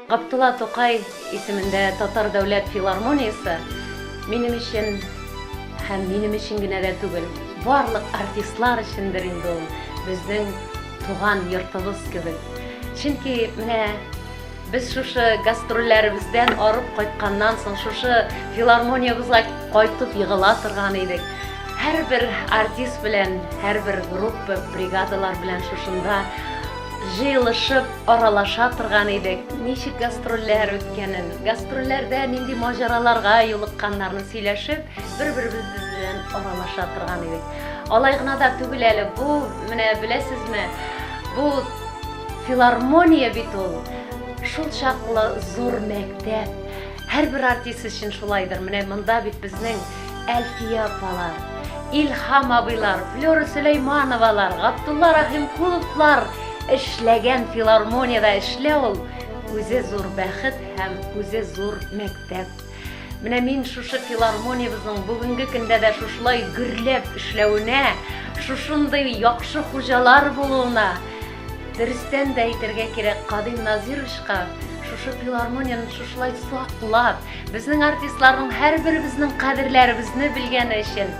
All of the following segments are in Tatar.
Габдулла Тукай исемендә Татар дәүләт филармониясе минем өчен һәм минем өчен генә дә түгел, барлык артистлар өчендер инде ул безнең туган йортыбыз кебек. Чөнки менә без шушы гастрольләребездән арып кайтканнан соң шушы филармониябезгә кайтып егыла торган идек. Һәрбер артист белән, һәрбер группа, бригадалар белән шушында җыелышып аралаша торган идек. Ничек гастрольләр үткәнен, гастрольләрдә нинди маҗараларга юлыкканнарны сөйләшеп, бер-беребез белән аралаша торган идек. Алай гына да түгел әле, бу, менә беләсезме, бу филармония бит ул, шул чаклы зур мәктәп. Һәрбер артист өчен шулайдыр. Менә монда бит безнең Әлфия апалар, Илһам абыйлар, Флера Сөләймановалар, Габдулла Рахимкуловлар эшләгән филармониядә эшләү ул үзе зур бәхет һәм үзе зур мәктәп. Менә мин шушы филармониябезнең бүгенге көндә дә шушылай гөрләп эшләвенә, шушындый яхшы хуҗалар булуына, Дөрестән дә әйтергә кирәк, Кадыйм Назировичка шушы филармонияне шушылай саклап, безнең артистларның һәрберебезнең кадерләребезне белгәне өчен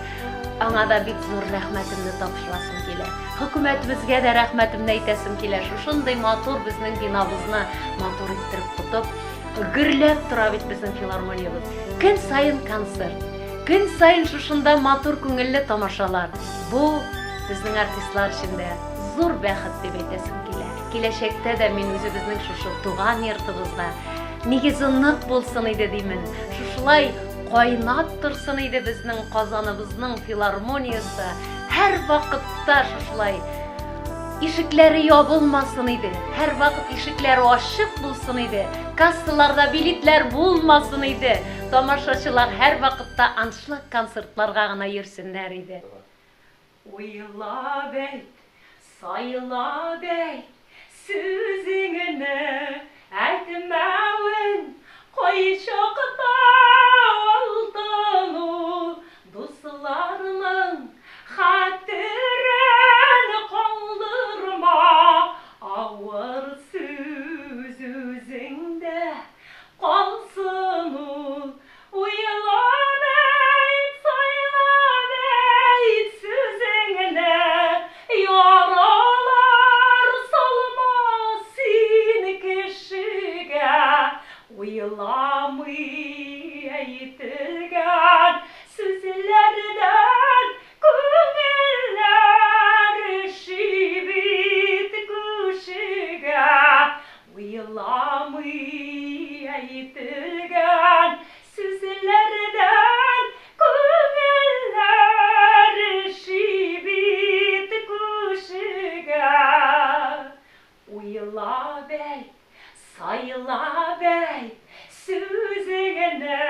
аңа да бик зур рәхмәтемне тапшырасым килә. Хөкүмәтебезгә дә рәхмәтемне әйтәсем килә. Шушындый матур безнең бинабызны матур иттереп тотып, гөрләп тора бит безнең филармониябез. Көн саен концерт. Көн саен шушында матур күңелле тамашалар. Бу безнең артистлар өчен дә зур бәхет дип әйтәсем килә. Киләчәктә дә мин үзебезнең шушы туган йортыбызда нигезе нык булсын иде димен. Шушылай кайнап торсын иде безнең Казаныбызның филармониясе. Һәрвакытта шушылай ишекләре ябылмасын иде. Һәрвакыт ишекләре ачык булсын иде. Кассаларда билетлар булмасын иде. Тамашачылар һәрвакытта аншлаг концертларга гына йөрсеннәр иде. Уйлап әйт, сайлап әйт, сүзеңне әйтмәвең кайчакта алтын ул, дусларның хәтерен калдырма, авыр сүз үзеңдә калсын ул. Уйлап әйт, сайлап әйт сүзеңне, Яралар салма син кешегә. Уйламый әйтелгән сүзләрдән Күңелләр өши бит күшегә. Уйламый әйтелгән сүзләрдән Күңелләр өши бит күшегә. Уйлап әйт, сайлап әйт сүзеңне.